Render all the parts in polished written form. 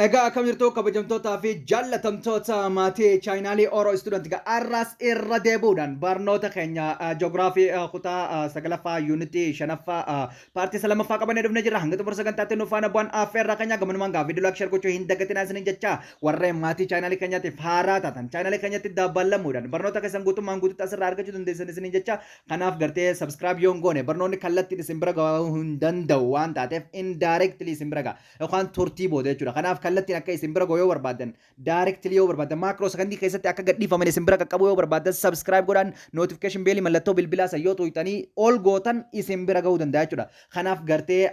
Egaa akkam jirtu, kabajamtootaa fi jaallatamtoota maatii chaanaalii Oro Student? Har'as irra deebi'uudhaan barnoota keenya joogiraafii kutaa sagalaffaa, yuunitii shanaffaa, paartii isa lammaffaa qabannee dhufnee jirra. Hanga xumura sagantaatti nu faana bu'an affeerraa keenya. Gamanumaan gaa viidiyoo like, share gochuu hin dagatinaa isiniin jecha, warreen maatii chaanaalii keenyaatiif haaraa taatan chaanaalii keenyatti dabalamuudhaan barnoota keessan guutummaan guututti asirraa argachuu dandeessan isiniin jecha. Kanaaf gartee subscribe yoon goone barnoonni kallattiin isin bira gahuu hin danda'u waan taateef, indirectly isin bira gaha yookaan turtii booda jechuudha. Kanaaf kallattiin akka isin bira gahu yoo barbaaddan, directly yoo barbaaddan, micro secondii keessatti akka gadhiifaman isin bira qaqqabu yoo barbaaddan, subscribe godhaan notification bellii, mallattoo bilbilaa san yoo tuqxanii ol gootan isin bira gahuu danda'a jechuudha. Kanaaf gartee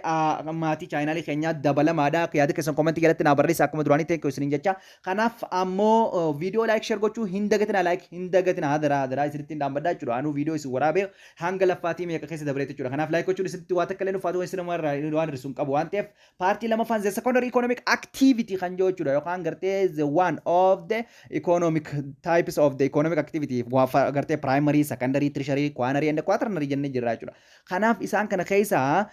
maatii chaanaalii keenyaa dabalamaadha. Yaada keessan commentii jalatti naa barreessa akkuma duraanii ta'e isiniin jecha. Kanaaf ammoo viidiyoo like, share gochuu hin dagatina, like hin dagatina, hadaraa hadaraa isinitti hin dhaabbadha jechuudha. Anuu viidiyoo isin waraabee hanga laffaatii meeqa keessa dabreet jechuudha. Kanaaf like gochuun isinitti waa takka illee nufaatu isin waan hir'isu hin qabu waan ta'eef. Paartii lamaffaan the secondary economic activity kan jiru jechuudha, yookaan gartee the one of the economic types of the economic activity gartee primary, secondary, tertiary, quaternary and quaternary jennee jirra jechuudha. Kanaaf isaan kana keessaa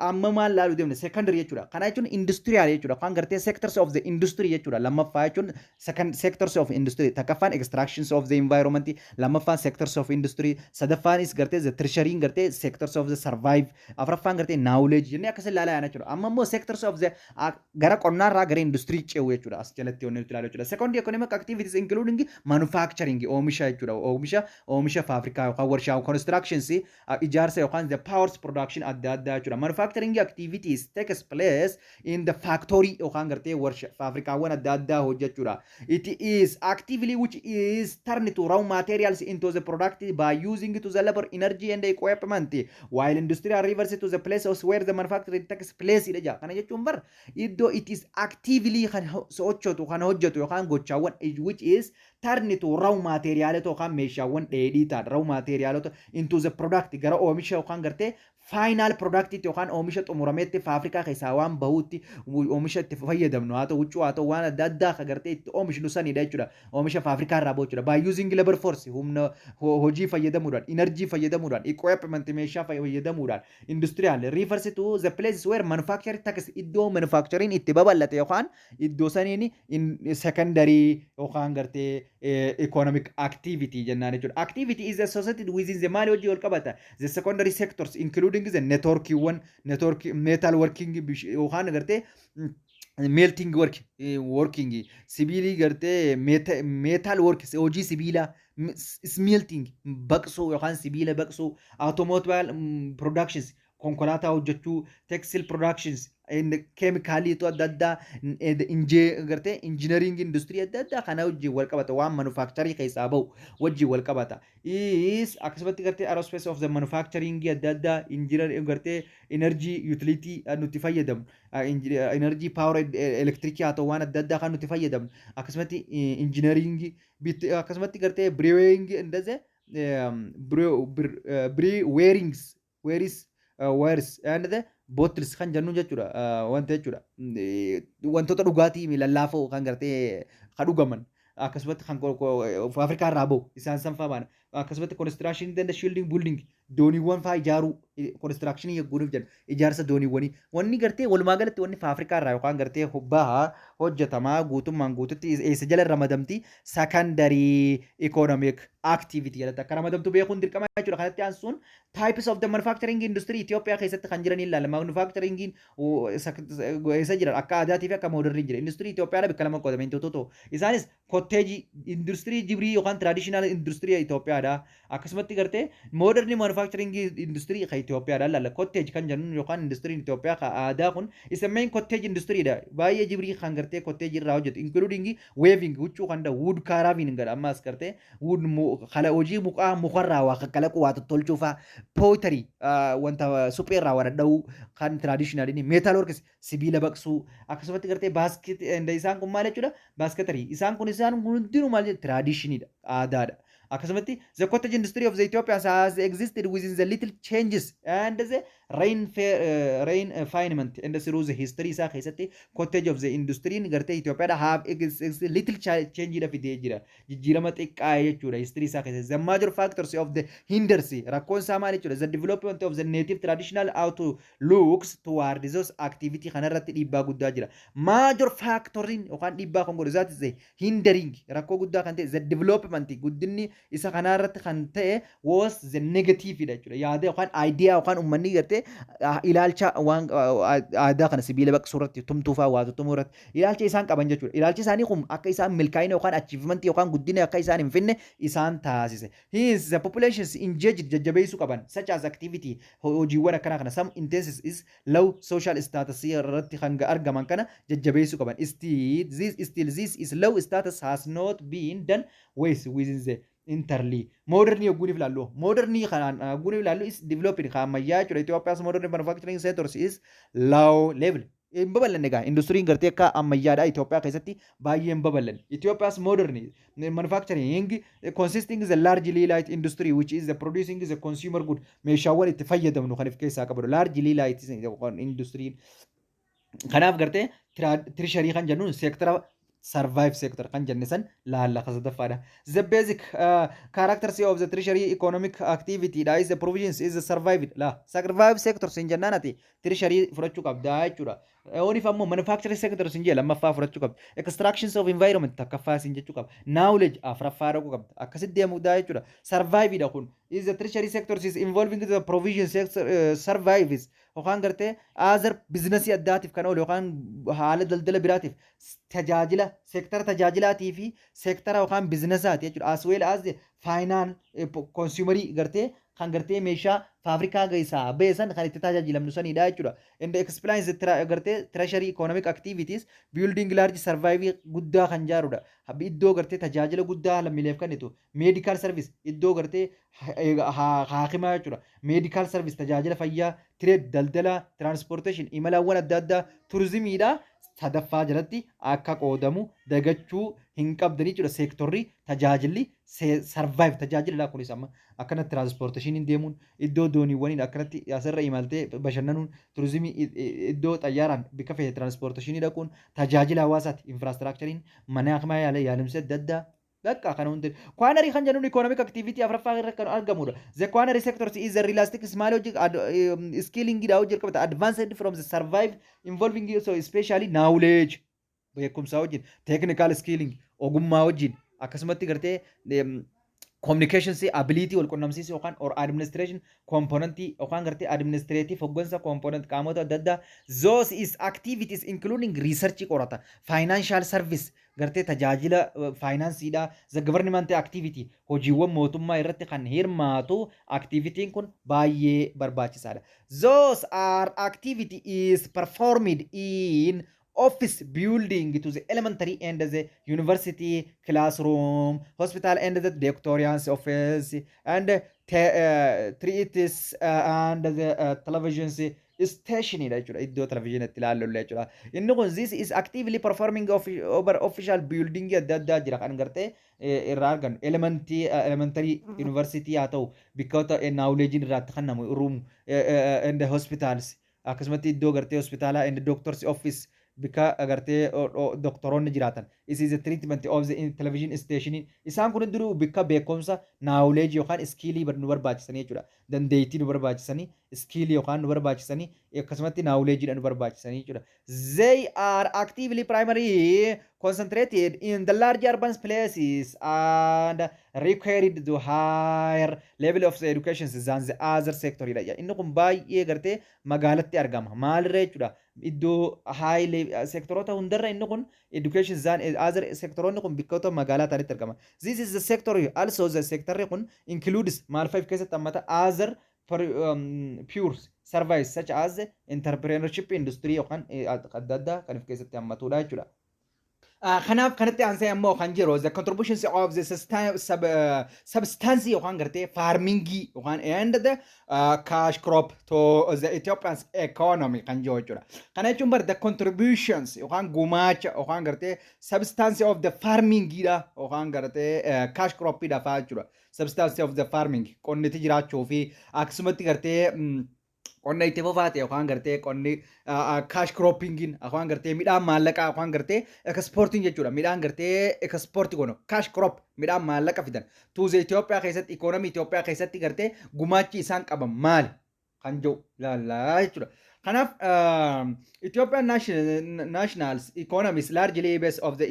amma maal laaluu deemne? Secondary jechuudha. Kana jechuun industrial jechuudha, yookaan gartee sectors of the industry jechuudha. Lammaffaa jechuun second sectors of industry, takkaffaan extractions of the environment, lammaffaan sectors of industry, sadaffaanis gartee the tertiary gartee sectors of the service, afuraffaan gartee knowledge jennee akkas ilaalaa yaana jechuudha. Amma immoo sectors of the gara qonnaarraa gara industry ce'u jechuudha. As jalatti wanni nuti ilaalu jechuudha. Secondary economic activities including manufacturing, oomisha jechuudha. Oomisha faafrikaa yookaan warshaa, constructions, ijaarsa yookaan the powers production adda addaa jechuudha. Manufacturing activities takes place in the factory yookaan gartee warshaa faafrikaawwan adda addaa hojjechuudha. It is actively which is turned to raw materials into the product by using to the labor, energy and equipment, while industrial refers to the place where the manufacturing takes place dha. Kana jechuun bar iddoo it is actively kan sochotu, kan hojjetu yookaan gochaawwan which is turn to raw materialota yookaan meeshaawwan dheedhii ta'an, raw materialota into the product, gara oomisha yookaan gartee final product yookaan oomisha xumurameetti faafrikaa keessaa waan bahuutti, oomisha itti fayyadamnu haa ta'u huccuu haa ta'u waan adda addaa kan gartee itti oomishnu sanidha jechuudha. Oomisha faafrikaa irraa bahu jechuudha. By using labor force, humna hojii fayyadamuudhaan, energy fayyadamuudhaan, equipment, meeshaa fayyadamuudhaan. Industrial refers to the places where manufacturing takes, iddoo manufacturing itti babal'ate yookaan iddoo saniin secondary yookaan gartee economic activity jennaan jechuudha. Activity is associated within the maali hojii wal qabata? The secondary sectors including the networkiiwwan, network, metal working yookaan gartee melting work, working sibiilii, gartee metal work, hojii sibiilaa, smelting, baqsuu yookaan sibiila baqsuu, automobile productions, konkolaataa hojjechuu, textile productions, keemikaaliitu adda addaa, injee gartee engineering industry adda addaa kana wajjin wal qabata, waan manufacturing keessaa bahu wajjin wal qabata. Is akkasumatti gartee aerospace of the manufacturing adda addaa, engineer gartee energy utility nuti fayyadamnu, energy power, electric haa ta'u waan adda addaa kan nuti fayyadamnu, akkasumatti engineering, akkasumatti gartee brewing እንደዚህ brewerings, whereis wares and the bottles kan jennu jechuudha. Wanta jechuudha, wantoota dhugaatii lallaafoo kan gartee kan dhugaman, akkasumatti kan faafrikaa irraa bahu isaan san fa'aa baana. Akkasumatti construction and shipbuilding, building, dooniiwwan fa'aa ijaaruu, construction yegguudhuuf jedhu ijaarsa dooniiwwanii, wanni gartee walumaa galatti wanni faafrikaa irraa yookaan gartee bahaa hojjetamaa guutummaan guututti eessa jala ramadamti? Secondary economic activity jalatti akka ramadamtu beekuun dirqama jechuudha. Kanatti aansuun types of the manufacturing industry Itoophiyaa keessatti kan jiran ilaalla. Manufacturing eessa jiran? Akka aadaatii fi akka modernii jira. Industry Itoophiyaa bakka lama qoodame tokko, isaanis cottage industry jibrii yookaan traditional industry Itoophiyaadha. Akkasumatti gartee modern manufacturing industry kan Itoophiyaadha ilaalla. Cottage kan jennuun yookaan industry Itoophiyaa kan aadaa kun isa main cottage industry dha. Baay'ee jibrii kan gartee cottage irraa hojjetu, including weaving, huccuu kan wood carving godha. Ammas gartee wood kala hojii mukaa, mukarraa waa kalaquu, waa tottolchuu faa, pottery, wanta supheerraa waa dhadha'uu kan traditional, metal works, sibiila baqsuu, akkasumatti gartee basket. Isaan kun maal jechuudha? Basketry. Isaan kun hundinuu maal jedhu? Traditionidha, aadaadha. Akkasumatti the cottage industry of the Ethiopians has existed within the little changes and the Refinement and through the history isaa keessatti cottage of the industry gartee Itoophiyaadha have little change dha fidee jira. Jijjiirama xiqqaa jechuudha history isaa keessatti. The major factors of the hinders, rakkoon isaa maal jechuudha? The development of the native traditional outlooks toward those activity kanarratti dhiibbaa guddaa jira. Major factoriin yookaan dhiibbaa kan godhu, that is the hindering, rakkoo guddaa kan ta'e, the development, guddinni isa kanarratti kan ta'e, was the negative dha jechuudha. Yaada yookaan idea yookaan uummanni gartee ilaalcha waan aadaa kana sibiila baqsuu irratti, tumtuufaa waa tuttumuu irratti ilaalcha isaan qaban jechuudha. Ilaalchi isaanii kun akka isaan milkaa'ina yookaan achievement yookaan guddina akka isaan hin finne isaan taasise. Hence the populations engaged jajjabeessuu qaban such as activity, hojiiwwan akkanaa kana, some intenses is low social status irratti kan argaman kana jajjabeessuu qaban. Still this is low status has not been done with within the entirely. Modern yogguun ilaallu, modern kanaan yogguun ilaallu, is developed kan ammayyaa jechuudha. Itoophiyaas modern manufacturing sectors is low level. Hin babal'anne egaa industiriin gartee akka ammayyaadha Itoophiyaa keessatti baay'ee hin babal'anne. Itoophiyaas modern manufacturing consisting the largely light industry which is the producing the consumer good, meeshaawwan itti fayyadamnu kan of keessaa qabdu largely light industry. Kanaaf gartee tertiary kan jennuun seektara service sector kan jenne san laalla sadaffaadha. The basic characters of the tertiary economic activity dha is the provisions is the service la service sector sin jennaan ati tertiary fudhachuu qabda jechuudha. Oonif ammoo manufacturing sector sin jee lammaffaa fudhachuu qabda. Extractions of environment takkaffaa sin jechuu qabda. Knowledge afuraffaa dhaquu qabda. Akkasitti deemuu jechuudha. Service dha kun. Is the tertiary sector is involving the provision sector, service yookaan gartee other business addaatiif kan oolu yookaan haala daldala biraatiif tajaajila, seektara tajaajilaatii fi seektara yookaan businessaati jechuudha. As well as the final consumerii gartee kan gartee meeshaa faabirikaa keessaa beesan kan itti tajaajilamnu sanidha jechuudha. And explains the gartee tertiary economic activities building large service guddaa kan jaarudha. Iddoo gartee tajaajila guddaa lammiileef kennitu, medical service, iddoo gartee haakimaa jechuudha. Medical service, tajaajila fayyaa, trade, daldala, transportation, imalawwan adda addaa, turizimiidha. Sadaffaa jalatti akka qoodamu dagachuu hin qabdanii jechuudha. Seektorri tajaajilli service tajaajila kunis amma akkanatti transportationiin deemuun, iddoo dooniiwwaniin akkanatti asirra imaltee bashannanuun, turizimii, iddoo xayyaaraan bikka fe'e transportationii dhaquun tajaajila hawaasaati. Infrastructureiin mana hakimaa, yaala yaalimsa adda addaa bakka kana hundi. Quaternary kan jennuun economic activity afuraffaa irra kan argamudha. The quaternary sector is a realistic small hojii skilling dha hojii qabata advanced from the service involving so especially knowledge, beekumsaa wajjin, technical skilling, ogummaa wajjin, akkasumatti gartee communications ability, wal qunnamsiisuu yookaan or administration component yookaan gartee administrative hoggansa component qaamota adda addaa. Those is activities including research, qorata, financial service, gartee tajaajila faayinaansiidha, the government activity, hojiiwwan mootummaa irratti kan hirmaatu activityin kun baay'ee barbaachisaadha. Those are activity is performed in office building to the elementary and the university classroom, hospital and the doctorian's office, and theaters and the television station dha jechuudha. Iddoo televizyinitti ilaallu jechuudha. Inni kun this is actively performing of over official building adda addaa jira kan gartee irraa argannu elementary, university haa ta'u, bikkoota knowledge irraa kennamu, room and the hospitals, akkasumatti iddoo gartee hospitaalaa and doctors office, bikka agartee doktoroonni jiraatan. Is the treatment of the television station. Isaan kun hundinuu bikka beekumsa knowledge yookaan skillii nu barbaachisanii jechuudha. Dandeettii nu barbaachisanii, skillii yookaan nu barbaachisanii, akkasumatti knowledge nu barbaachisanii jechuudha. They are actively primary concentrated in the large urban places and required to higher level of education than the other sector. Inni kun baay'ee gartee magaalatti argama. Maalirra jechuudha? Iddoo high sektoroota hundarra inni kun education than other sektoroonni kun bikkoota magaalaa ta'anitti argama. This is the sector also, the sectorri kun includes, maal fa'i keessatti hammata? Other pure service such as entrepreneurship, industry yookaan adda addaa kan of keessatti hammatudha jechuudha. Kanaaf kanatti aansee ammoo kan jiru the contributions of the subsistence yookaan gartee farmingii yookaan and the cash crop to the Ethiopian's economy kan jiru jechuudha. Kana jechuun bar the contributions yookaan gumaacha yookaan gartee subsistence of the farmingiidha yookaan gartee cash cropidha fa'aa jechuudha. Subsistence of the farming, qonniti jiraachuu fi akkasumatti gartee Qonna itti fufaate yookaan gartee qonni cash croppingiin yookaan gartee midhaan maallaqaa yookaan gartee exportiin jechuudha. Midhaan gartee exportii goonu, cash crop, midhaan maallaqa fidan. Tuuze Itoophiyaa keessatti, ikoonomii Itoophiyaa keessatti gartee gumaachi isaan qaban maali kan jiru ilaallaa jechuudha. Kanaaf Ethiopian nationals economy is largely based of the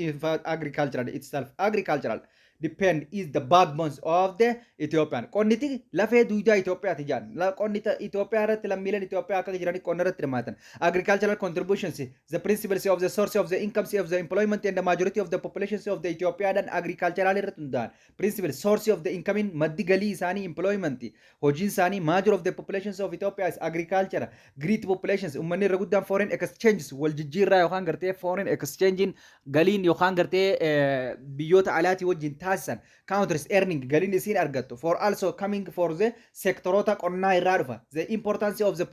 agricultural itself. Agricultural depend is the backbones of the Ethiopian. Qonniti lafee duudaa Itoophiyaati jaan. Qonni Itoophiyaa irratti lammiileen Itoophiyaa akka jiranii qonna irratti hirmaatan. Agricultural contributions, the principles of the source of the incomes of the employment and the majority of the populations of the Ethiopiaadhaan agricultural irratti hundaa'an. Principal source of the income, maddi galii isaanii, employment, hojiin isaanii, major of the populations of Ethiopia is agriculture. Great populations, uummanni irra guddaan foreign exchanges, wal jijjiirraa yookaan gartee foreign exchange, galiin yookaan gartee biyyoota alaatii wajjin taasisan, countries earning, galiin isiin argattu for also coming for the sektoroota qonnaa irraa dhufa. The importance of the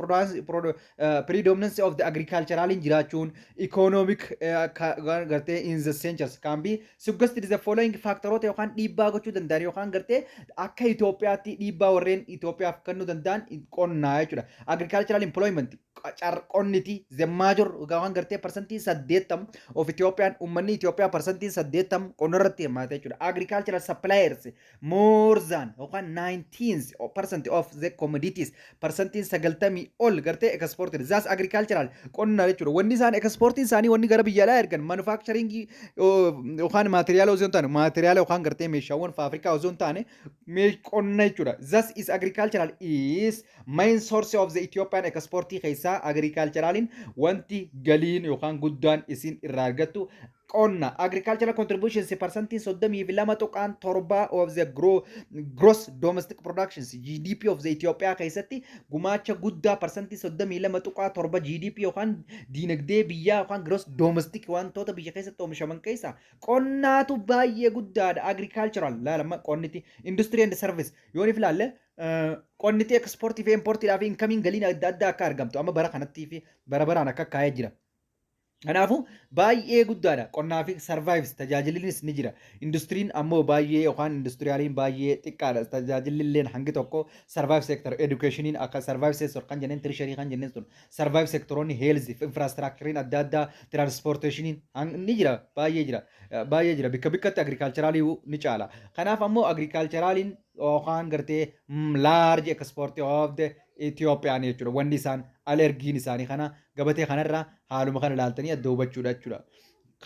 predominance of the agricultural jiraachuun economic gartee in the centuries can be suggested the following factoroota yookaan dhiibbaa gochuu danda'an yookaan gartee akka Itoophiyaatti dhiibbaa warreen Itoophiyaaf kennuu danda'an qonnaa jechuudha. Agricultural employment, qonniti the major yookaan gartee 80% of Ethiopian, uummanni Itoophiyaa 80% qonna irratti hirmaata jechuudha. Agricultural suppliers more than yookaan 19% of the commodities, 90% ol gartee exported. Thus agricultural qonna jechuudha. Wanni isaan exportiin isaanii, wanni gara biyya alaa ergan manufacturing yookaan maateriyaala osoo hin taane, maateriyaala yookaan gartee meeshaawwan faafrikaa osoo hin taane, qonna jechuudha. Thus is agricultural is main source of the Ethiopian export keessaa agriculturaliin wanti galiin yookaan guddaan isin irraa argattu qonna. Agricultural contributions 32.7% of the gross domestic productions, GDP of the Ethiopia keessatti gumaacha guddaa 32.7% GDP yookaan diinagdee biyyaa yookaan gross domestic wantoota biyya keessatti oomishaman keessaa qonnaatu baay'ee guddaadha. Agricultural laalama qonniti industry and service yoo ni ilaalle, qonniti exportii fi importiidhaa fi incomeiin galiin adda addaa akka argamtu amma bara kanattii fi bara baraan akka kaa'ee jira. Kanaafuu baay'ee guddaadha. Qonnaa fi service tajaajillinis ni jira. Industiriin ammoo baay'ee yookaan industiriyaaliin baay'ee xiqqaadha. Tajaajilli illee hangi tokko service sector, educationiin akka service sector kan jenneen, tertiary kan jenneen sun service sectoroonni, health, infrastructureiin adda addaa, transportationiin ni jira, baay'ee jira. Baay'ee jira. Bikka bikkatti agriculturalii ni caala. Kanaaf ammoo agriculturaliin yookaan gartee large export of the Itoophiyaan jechuudha. Wanni isaan al ergiin isaanii kana gabatee kanarraa haaluma kana ilaaltanii adda hubachuudha jechuudha.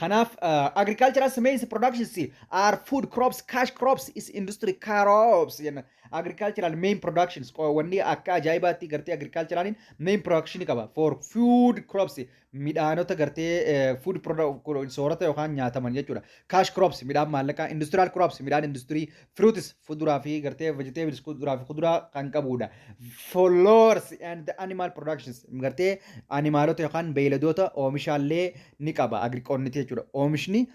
Kanaaf agricultural main productions are food crops, cash crops is industry crops jenna. Agricultural main productions, wanni akka ajaa'ibaatti gartee agriculturaliin main production qaba for food crops, midhaanota gartee food soorata yookaan nyaataman jechuudha. Cash crops, midhaan maallaqaa, industrial crops, midhaan industirii, fruits, fuduraa fi gartee vegetables, kuduraa fi kuduraa kan qabudha. Flowers and animal productions, gartee animaalota yookaan beeyladoota oomishaallee ni qaba agriqonniti jechuudha. Oomishni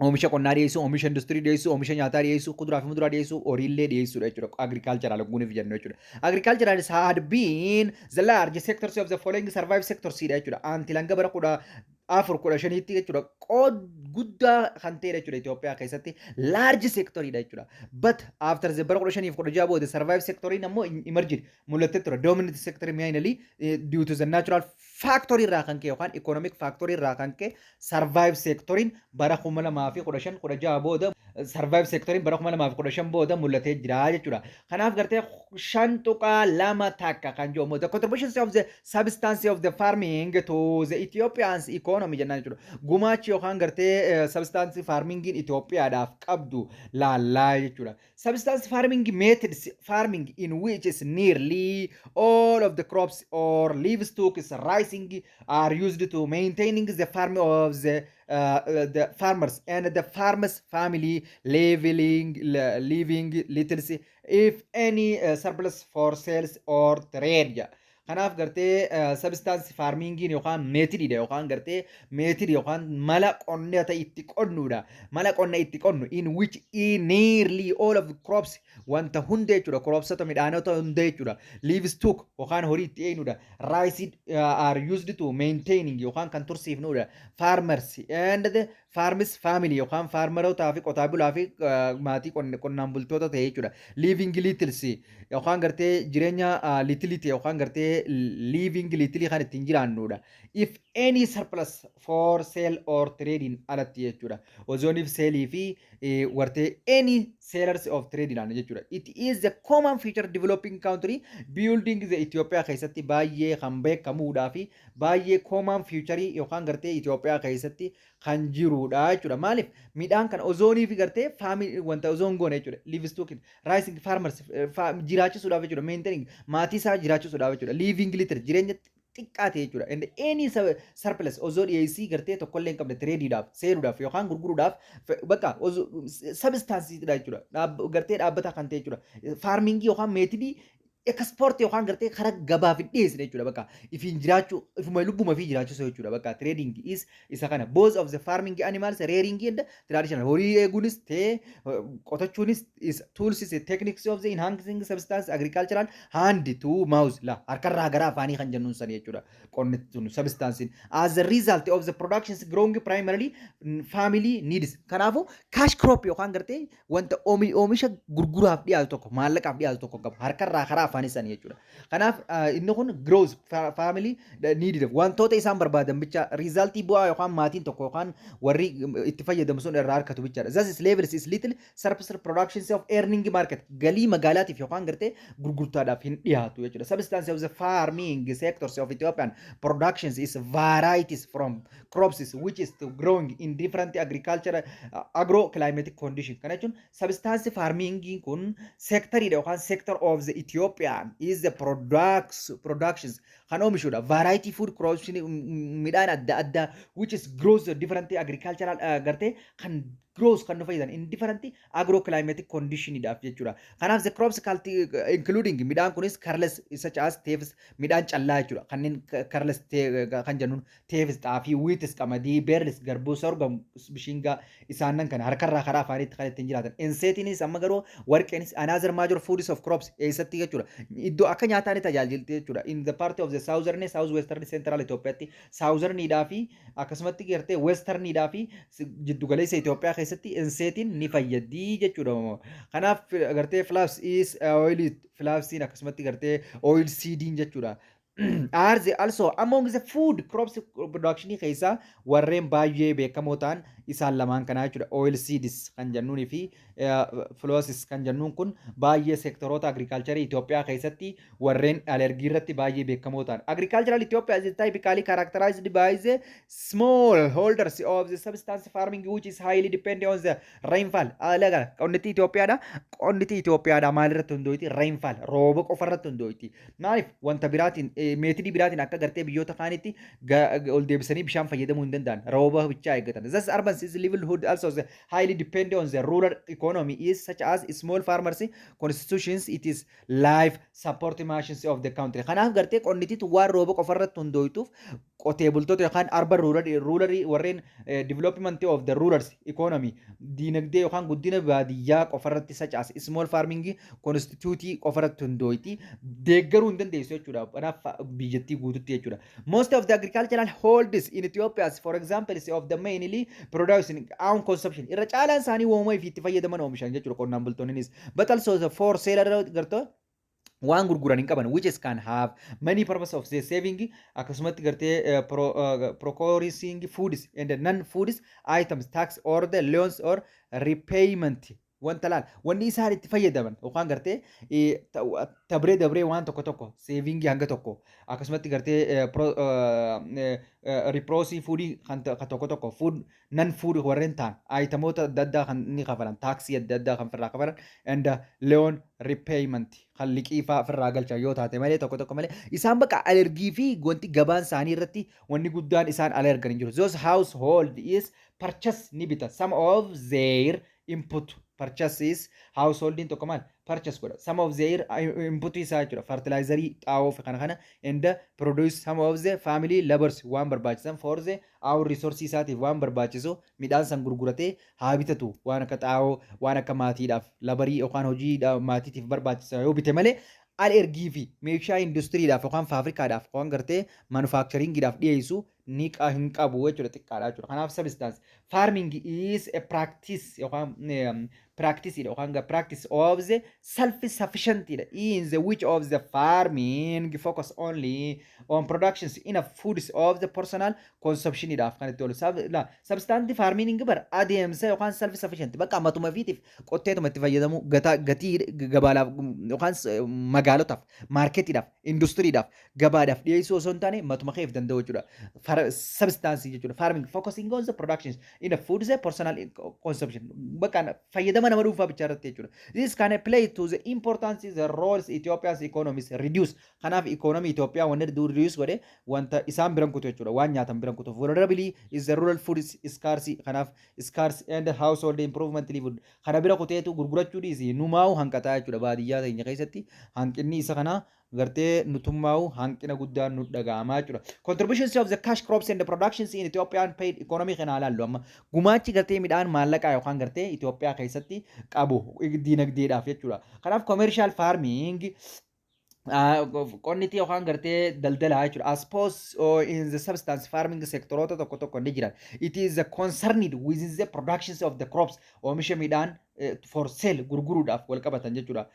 oomisha qonnaa dhiyeessuu, oomisha industirii dhiyeessuu, oomisha nyaataa dhiyeessuu, kuduraa fi muduraa dhiyeessuu, horiillee dhiyeessuudha jechuudha. Agricultural guuniif jennu jechuudha. Agricultural had been the large sectors of the following service sectors dha jechuudha. Until hanga bara 1415tti jechuudha. Qood guddaa kan ta'edha jechuudha, Itoophiyaa keessatti large sectoridha jechuudha. But after the bara 1516 booda service sectoriin ammoo emerged, mul'attee ture. Dominant sector mainly due to the natural factor irraa kan ka'e yookaan economic factor irraa kan ka'e service sectoriin bara 2015 16 booda, service sectoriin bara 2015 booda mul'atee jira jechuudha. Kanaaf gartee 5.21 kan jedhamu the contributions of the subsistence of the farming to the Ethiopians economy jennaan jechuudha. Gumaachi yookaan gartee subsistence farmingiin Itoophiyaadhaaf qabdu laallaa jechuudha. Subsistence farming methods, farming in which is nearly all of the crops or livestock is raising are used to maintaining the farm of the farmers and the farmers family, leaving little if any surplus for sales or trade. Kanaaf gartee subsistence farmingiin yookaan methodiidha yookaan gartee method yookaan mala qonna ta'e itti qonnuudha. Mala qonna itti qonnu in which nearly all of the crops, wanta hunda jechuudha. Cropsota, midhaanota hunda jechuudha. Livestock yookaan horii itti eenyudha. Raised are used to maintaining yookaan kan tursiifnudha. Farmers and the farmers family yookaan farmerootaa fi qotaa bulaa fi maatii qonnaan bultoota ta'e jechuudha. Leaving littles yookaan gartee jireenya littleiti yookaan gartee Gartee living little kan ittiin jiraannudha. If any surplus for sale or trading alatti jechuudha. Ozooniif saleii fi wartee any sellers of trading jechuudha. It is the common feature developing country building the Ethiopia keessatti baay'ee kan beekamuudhaa fi baay'ee common feature yookaan gartee Itoophiyaa keessatti kan jirudha jechuudha. Maaliif midhaan kana ozoonii fi gartee farmii wanta ozoon goone jechuudha. Livestock raising farmers jiraachisuudhaaf jechuudha. Maintaining maatii isaa jiraachisuudhaaf jechuudha. Living little jireenya xiqqaa ta'e jechuudha. And any surplus osoo dhiyeessii gartee tokkollee hin qabne tradeiidhaaf, selluudhaaf yookaan gurguruudhaaf bakka subsistenceidha jechuudha. Gartee dhaabbata kan ta'e jechuudha. Farmingii yookaan methodii exportii yookaan gartee karaa gabaaf hin dhiyeessine jechuudha. Bakka ifiin jiraachuu, ifuma lubbuma fi jiraachisuu jechuudha. Bakka trading is isa kana, both of the farming animals rearing and traditional horii eeguunis ta'ee qotachuunis is tools is techniques of the enhancing subsistence agricultural hand to mouth la harkarraa gara afaanii kan jennuun sani jechuudha. Qonni sun subsistencein as a result of the productions growing primarily family needs. Kanaafuu cash crop yookaan gartee wanta oomisha gurguraaf dhiyaatu tokko, maallaqaaf dhiyaatu tokko qabu, harkarraa karaa afaanii sanii jechuudha. Kanaaf inni kun grows family needed wantoota isaan barbaadan bicha, resultii bu'aa yookaan maatiin tokko yookaan warri itti fayyadamu sun irraa harkatu bichaadha. Thus is levels is little surplus productions of earning market galii magaalaatiif yookaan gartee gurgurtaadhaaf hin dhiyaatu jechuudha. Subsistence of the farming sectors of Ethiopian productions is varieties from crops which is to growing in different agricultural agro climatic condition. Kana jechuun subsistence farming kun sectoriidha yookaan sector of the Ethiopian is the products productions kan oomishudha. Variety food crops midhaan adda addaa which is grows different agricultural gartee kan grows kan nu fayyadan in different agro climatic conditionidhaaf jechuudha. Kanaaf the crops including midhaan kunis cereals such as teffs midhaan callaa jechuudha. Kanneen cereals kan jennuun teffs xaafii, wheats qamadii, barleys garbuu, sorghum bishingaa isaanan kana harkarraa karaa afaaniitti kan ittiin jiraatan. Ensetiinis amma garuu warqeenis another major foods of crops eessatti jechuudha. Iddoo akka nyaataa ni tajaajilti jechuudha. In the part of the southern, south western, central Itoophiyaatti southernidhaa fi akkasumatti gartee westernidhaa fi jiddugaleessa Itoophiyaa keessatti ensetiin ni fayyaddi jechuudha. Kanaaf gartee flax is oil flaxsiin akkasumatti gartee oil seediin jechuudha. Are the also among the food crops production keessaa warreen baay'ee beekamoo ta'an isaan lamaan kanaa jechuudha. Oil seeds kan jennuunii fi flaxes kan jennuun kun baay'ee sectoroota agriculture Itoophiyaa keessatti warreen alergii irratti baay'ee beekamoo ta'an. Agricultural Ethiopia is typically characterized by the small holders of the subsistence farming which is highly dependent on the rainfall. Alaga qonniti Itoophiyaadha. Qonniti Itoophiyaadha maalirratti hundooyti? Rainfall, rooba qofarratti hundooyti. Maaliif wanta biraatiin, methodii biraatiin akka gartee biyyoota kaanitti ol deebisanii bishaan fayyadamuu hin danda'an, rooba bichaa eeggatan. Thus urban is livelihood also the highly dependent on the rural economy is such as small farmers constitutions it is life support machines of the country. Kanaaf gartee qonnititu waan rooba qofarratti hundooytuuf qotee bultoota yookaan urban rural warreen development of the rural economy diinagdee yookaan guddina baadiyyaa qofarratti such as small farming constitute qofarratti hundooyti deeggaruu hin dandeessu jechuudha. Kanaaf biyyattii guututti jechuudha. Most of the agricultural holds in Ethiopia, for example, is of the mainly producing own consumption. Irra caalaan isaanii uumama fi itti fayyadaman oomishan jechuudha qonnaan bultoonnis. But also the for sale gartee waan gurguran hin qaban which is can have many purpose of the saving akkasumatti gartee procuring foods and non foods items, tax or the loans or repayment wanta laal wanni isaan itti fayyadaman yookaan gartee dabree dabree waan tokko tokko savingii hanga tokko akkasumatti gartee reproducing foodii kan tokko tokko food non food warreen ta'an itemoota adda addaa kan inni kafalan, taaksii adda addaa kan firraa kafalan and loan repayment kan liqii fa'aa firraa galchan yoo taate malee tokko tokko malee isaan bakka alergii fi wanti gabaan isaanii irratti wanni guddaan isaan ala ergan hin jiru. Those household is purchase ni bita some of their input purchases householdin tokko maal purchase godha some of their input isaa jechuudha, fertilizerii, xaa'oo fi kana kana and produce some of the family labors waan barbaachisan for the our resource isaatiif waan barbaachisu midhaan san gurguratee haa bitatu, waan akka xaa'oo, waan akka maatiidhaaf laborii yookaan hojii maatiitiif barbaachisa yoo bite malee al ergii fi meeshaa industiriidhaaf yookaan faafrikaadhaaf yookaan gartee manufacturingiidhaaf dhiyeessu ni hin qabu jechuudha, xiqqaadha jechuudha. Kanaaf subsistence farming is a practice yookaan Practice yookaan practice of the self sufficient in the which of the farming focus only on productions enough foods of the personal consumption dhaaf kan itti oolu. Subsistence farming bar adeemsa yookaan self sufficient bakka matuma fiitiif qotteetuma itti fayyadamu, gatii gabaadhaaf yookaan magaalotaaf, maarketiidhaaf, industiriidhaaf, gabaadhaaf dhiyeessuu osoo hin taane matuma keef danda'u jechuudha. Subsistence jechuudha. Farming focusing on the productions in the food the personal consumption bakka fayyadama nama dhuunfaa bichaa irratti jechuudha. This can play to the importance the roles Ethiopia's economies reduce. Kanaaf economy Itoophiyaa wanni reduce godhe wanta isaan biran kutu jechuudha. Waan nyaatan biran kutu. Vulnerability is the rural food scarcity. Kanaaf scarce and household improvement level. Kana bira kuteetu gurgurachuu dhiisi numaa'u hanqataa jechuudha. Baadiyyaa keenya keessatti hanqinni isa kana gartee nutummaa'u hanqina guddaan nu dhaga'amaa jechuudha. Contributions of the cash crops and the productions in Ethiopian paid economy kana ilaallu. Amma gumaachi gartee midhaan maallaqaa yookaan gartee Itoophiyaa keessatti qabu diinagdeedhaaf jechuudha. Kanaaf commercial farming, qonniti yookaan gartee daldalaa jechuudha. As opposed in the subsistence farming sektoroota tokko tokko ni jiran. It is the concerned within the productions of the crops, oomisha midhaan for sale, gurguruudhaaf wal qabatan jechuudha.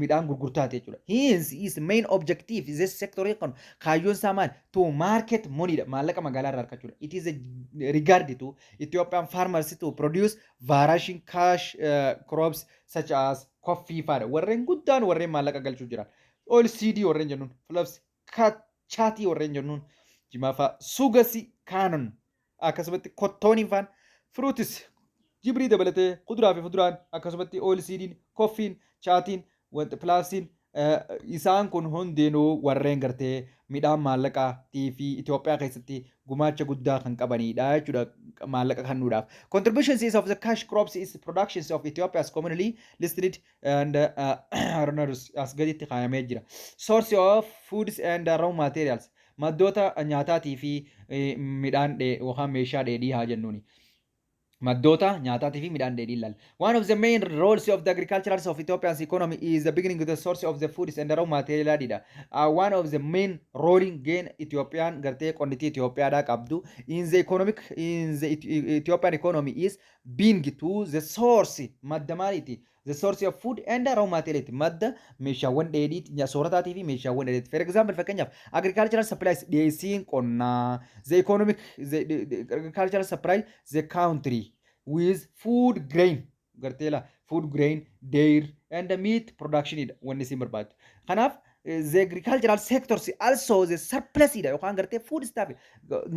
Midhaan gurgurtaati jechuudha. Hence is main objective this sector kun kaayyoon isaa maal? To market money dha. Maallaqa magaalaa irraa argachuudha. It is a regard to Ethiopian farmers to produce variation cash crops such as coffee faadha. Warreen guddaan warreen maallaqa galchuu jiran. Oil seed warreen jennuun, pulses, chaatii warreen jennuun, jimaa fa'a, sugar cane, akkasumatti cottonii faan, fruits, jibrii dabalatee kuduraa fi fuduraan, akkasumatti oil seediin, coffeen, chaatiin, wanta pulsesiin, isaan kun hundinuu warreen gartee midhaan maallaqaatii fi Itoophiyaa keessatti gumaacha guddaa kan qabanidha jechuudha maallaqa kennuudhaaf. Contributions of the cash crops is productions of Ethiopia's commonly listed and as gaditti kaayamee jira. Source of foods and raw materials, maddoota nyaataatii fi midhaan yookaan meeshaa dheedhii haa jennuuni. Maddoota nyaataatii fi midhaan dheedhii ilaalla. One of the main roles of the agricultural of Ethiopia's economy is the beginning of the source of the foods and the raw material dha. One of the main rolling gain Ethiopian gartee qonnitii Itoophiyaadhaa qabdu in the economic in the Ethiopian economy is being to the source, madda maaliiti? The source of food and raw material, madda meeshaawwan dheedhii soorataatii fi meeshaawwan dheedhiiti. For example, fakkeenyaaf, agricultural supplies, dhiyeessiin qonnaa, the economic the agricultural supply the country with food grain, gartee la food grain, dairy and the meat production dha wanni isin barbaadu. Kanaaf the agricultural sectors also the surplus dha yookaan gartee food stuff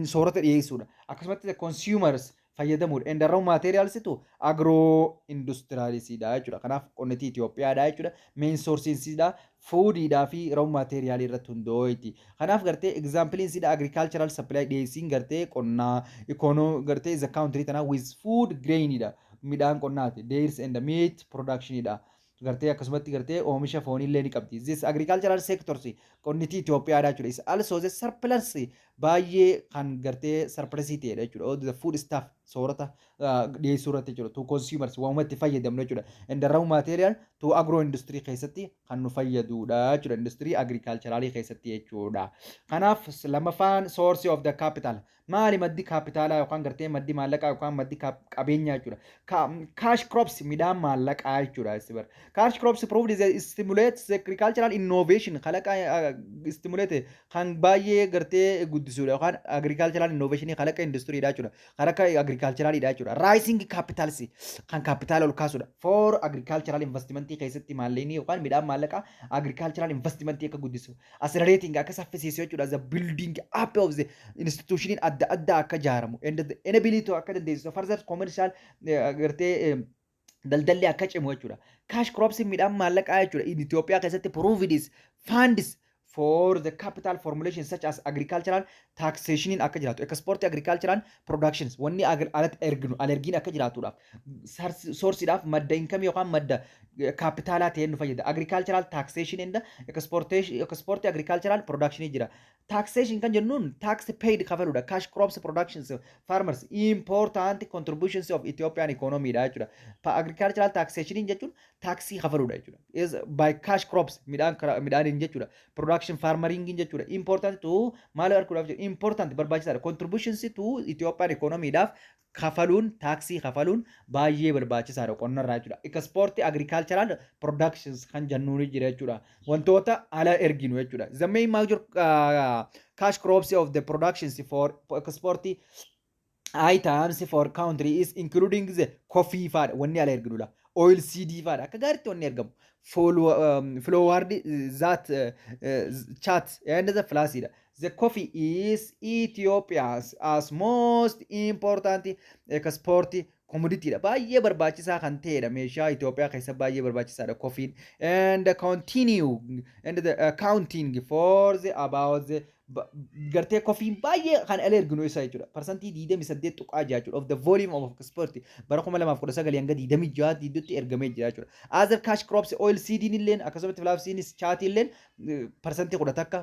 soorata dhiyeessuudha. Akkasumatti the consumers fayyadamuudha. And the raw materials to agro industrialisiidha jechuudha. Kanaaf qonnitii Itoophiyaadha jechuudha. Main sourcesiidha. Foodiidhaa fi raw material irratti hundaa'eeti. Kanaaf gartee exampleiin agricultural supply, dhiyeessiin gartee qonnaa econo gartee the country tanaa with food grainidha. Midhaan qonnaati. Dairies and the meat productionidha. Gartee akkasumatti gartee oomisha fooniillee ni qabdi. This agricultural sectors, qonnitii Itoophiyaadha jechuudha. Is also the surplus, baay'ee kan gartee surplusii ta'edha jechuudha. The food stuff, soorata dhiyeessuu irratti jechuudha. To consumers, waanuma itti fayyadamnu jechuudha. And the raw material to agro industry keessatti kan nu fayyadudha jechuudha. Industry agriculturalii keessatti jechuudha. Kanaaf lammaffaan source of the capital. Maali maddi kaapitaalaa yookaan gartee maddi maallaqaa yookaan maddi qabeenyaa jechuudha? Cash crops, midhaan maallaqaa jechuudha. Cash crops proved the stimulates agricultural innovation, kalaqa stimulate kan baay'ee gartee guddisuudha yookaan agricultural innovation, kalaqa industiriidha jechuudha. Kalaqa agriculturalidha jechuudha. Rising capitals, kan kaapitaala ol kaasudha. For agricultural investment keessatti maallaqni yookaan midhaan maallaqaa agricultural investment akka guddisu. Accelerating, akka saffisiisu jechuudha. The building up of the institution adda addaa akka ijaaramu. And the inability akka dandeessisu further commercial gartee daldalli akka cimu jechuudha. Cash crops, midhaan maallaqaa jechuudha. In Itoophiyaa keessatti provides funds for the capital formulation such as agricultural taxation akka jiraatu, export agricultural productions, wanni alatti erginu alergiin akka jiraatuudhaaf sourceiidhaaf madda income yookaan madda kaapitaalaa ta'een nu fayyada. Agricultural taxation and exportation, export agricultural production jira. Taxation kan jennuun tax paid kafaluudha. Cash crops productions farmers important contributions of Ethiopian economy dha jechuudha. Agricultural taxation jechuun taaksii kafaluudha jechuudha. Is by cash crops, midhaan midhaaniin jechuudha. Production farmering jechuudha. Important to maal arguudhaaf jedhu, important, barbaachisaadha. Contributions to Ethiopian economy dhaaf. Kafaluun, taaksii kafaluun baay'ee barbaachisaadha qonnarraa jechuudha. Export agricultural productions kan jennuun jira jechuudha. Wantoota ala erginu jechuudha. The main major cash crops of the productions for export items for country is including the coffee faadha wanni ala erginudha. Oil seed faadha akka gaariitti wanni ergamu. Flour that chat and the flaxseed. The coffee is Ethiopia's as most important export commodity dha. Baay'ee barbaachisaa kan ta'edha. Meeshaa Itoophiyaa keessa baay'ee barbaachisaadha coffee and continue and the accounting for the about the gartee coffeen baay'ee kan ala erginu isa jechuudha. 28.6% jechuudha. Of the volume of export bara 2019 hanga 26 gidduutti ergamee jira jechuudha. Other cash crops, oil seediin illeen, akkasumatti flaxseedis, chatii illeen 11%,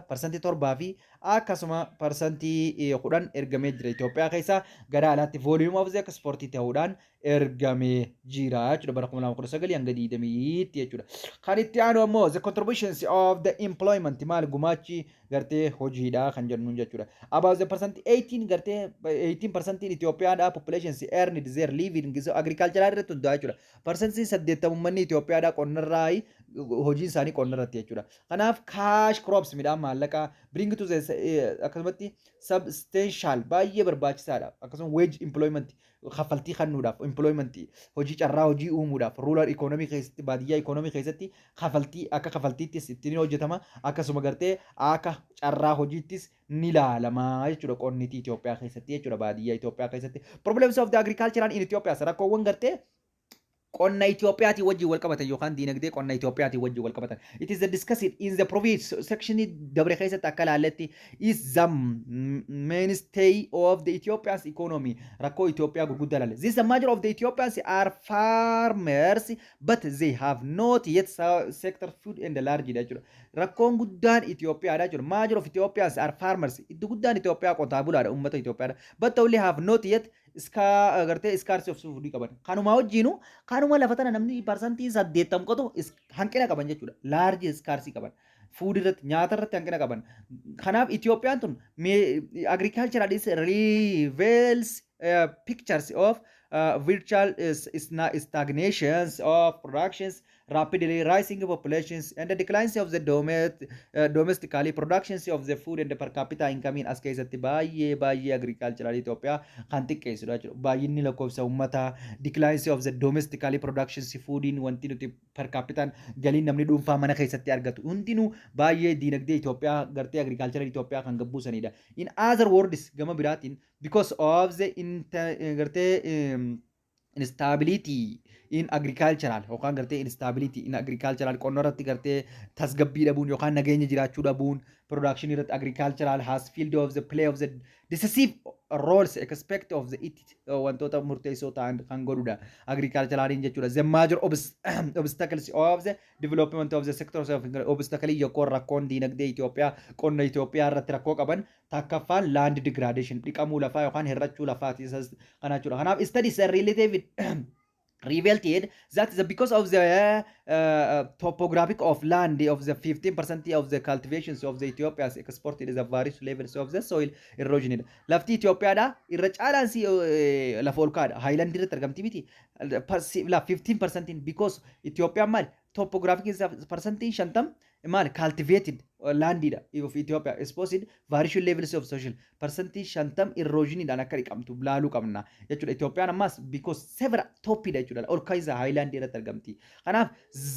7% fi akkasuma 10% ergamee jira. Itoophiyaa keessaa gara alaatti volume of the export ta'uudhaan ergamee jira jechuudha bara 2019 hanga 20 jechuudha. Kan itti aanu ammoo the contributions of the employment, maal gumaachi gartee hojiidha kan jennuun jechuudha. About the percent 18, gartee 18% Itoophiyaadha populations earned their living so agricultural irratti hundaa'a jechuudha. 80% uummanni Itoophiyaadha qonnarraa, hojiin isaanii qonnarratti jechuudha. Kanaaf cash crops, midhaan maallaqaa, bring to the akkasumatti substantial baay'ee barbaachisaadha. Akkasuma wage employment, kaffaltii kennuudhaaf, employment hojii, carraa hojii uumuudhaaf, rural economy keessatti, baadiyyaa economy keessatti kaffaltii akka kaffaltiittis ittiin hojjetama, akkasuma gartee akka carraa hojiittis ni ilaalama jechuudha qonniti Itoophiyaa keessatti jechuudha, baadiyyaa Itoophiyaa keessatti. Problems of the agricultural in Ethiopia, rakkoowwan gartee qonna Itoophiyaatiin wajjin wal qabatan yookaan diinagdee qonna Itoophiyaatiin wajjin wal qabatan. It is the discussed in the previous section dabre keessatti akka ilaalletti is the mainstay of the Ethiopian's economy, rakkoo Itoophiyaa gurguddaa ilaale. This the major of the Ethiopians are farmers, but they have not yet sector food and large jechuudha. Rakkoon guddaan Itoophiyaadha jechuudha. Major of Ethiopians are farmers. Iddi guddaan Itoophiyaa qotaa bulaadha, uummata Itoophiyaadha. But only have not yet gartee scarcity of food qaban. Kanuma wajjinu kanuma lafa tana namni 80% qotu hanqina qaban jechuudha. Large scarcity qaban. Food irratti, nyaata irratti hanqina qaban. Kanaaf Itoophiyaan tun agricultural is reveals pictures of virtual stagnations of productions, rapidly rising populations and the declines of the domestically productions of the food and the per capita income as keessatti baay'ee baay'ee agricultural Itoophiyaa kan xiqqeessudha jechuudha. Baay'inni lakkoofsa uummataa, declines of the domestically productions foodiin, wanti nuti per capita galiin namni dhuunfaa mana keessatti argatu hundinuu baay'ee diinagdee Itoophiyaa gartee agricultural Itoophiyaa kan gabbuusanidha. In other words, gama biraatiin, because of the gartee instability in agricultural yookaan gartee instability in agricultural, qonna irratti gartee tasgabbii dhabuun yookaan nageenya jiraachuu dhabuun production irratti, agricultural has field of the play of the decisive roles expect of the it wantoota murteessoo ta'an kan godhudha agriculturaliin jechuudha. The major obstacles of the development of the sectors of obstacle yookaan rakkoon diinagdee Itoophiyaa qonna Itoophiyaa irratti rakkoo qaban takkaffaan land degradation, dhiqamuu lafaa yookaan hir'achuu lafaati isas kana jechuudha. Kanaaf studies are related revealed that is because of the topographic of land of the 15% of the cultivations of the Ethiopia's exported is the various levels of the soil erosion. Lafti Itoophiyaadha irra caalaan si lafa ol kaadha. Highland irratti argamti miti. 15% because Itoophiyaan maal topographic 50% maal cultivated landidha of Ethiopia exposed various levels of social 50% erosioniidhaan akka dhiqamtu laaluu qabna jechuudha. Itoophiyaan ammas because several topidha jechuudha. Ol ka'iinsa highland irratti argamti. Kanaaf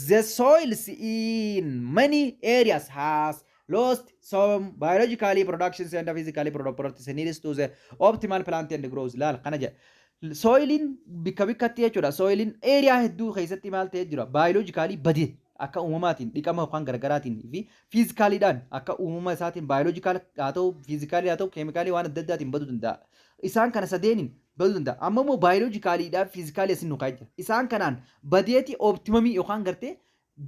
the soils in many areas has lost some biologically productions and physically properties needs to the optimal plant and growth laal kana jedha. Soiliin bikka bikkatti jechuudha. Soiliin area hedduu keessatti maal ta'ee jira? Biologically badee akka uumamaatiin dhiqama yookaan gargaraatiin fi physicaliidhaan akka uumama isaatiin biological haa ta'u, physicalii haa ta'u, chemicalii waan adda addaatiin baduu danda'a. Isaan kana sadeeniin baduu danda'a. Amma immoo biologicaliidhaan physicalii asin nu kaa'ee jira. Isaan kanaan badeeti optimumii yookaan gartee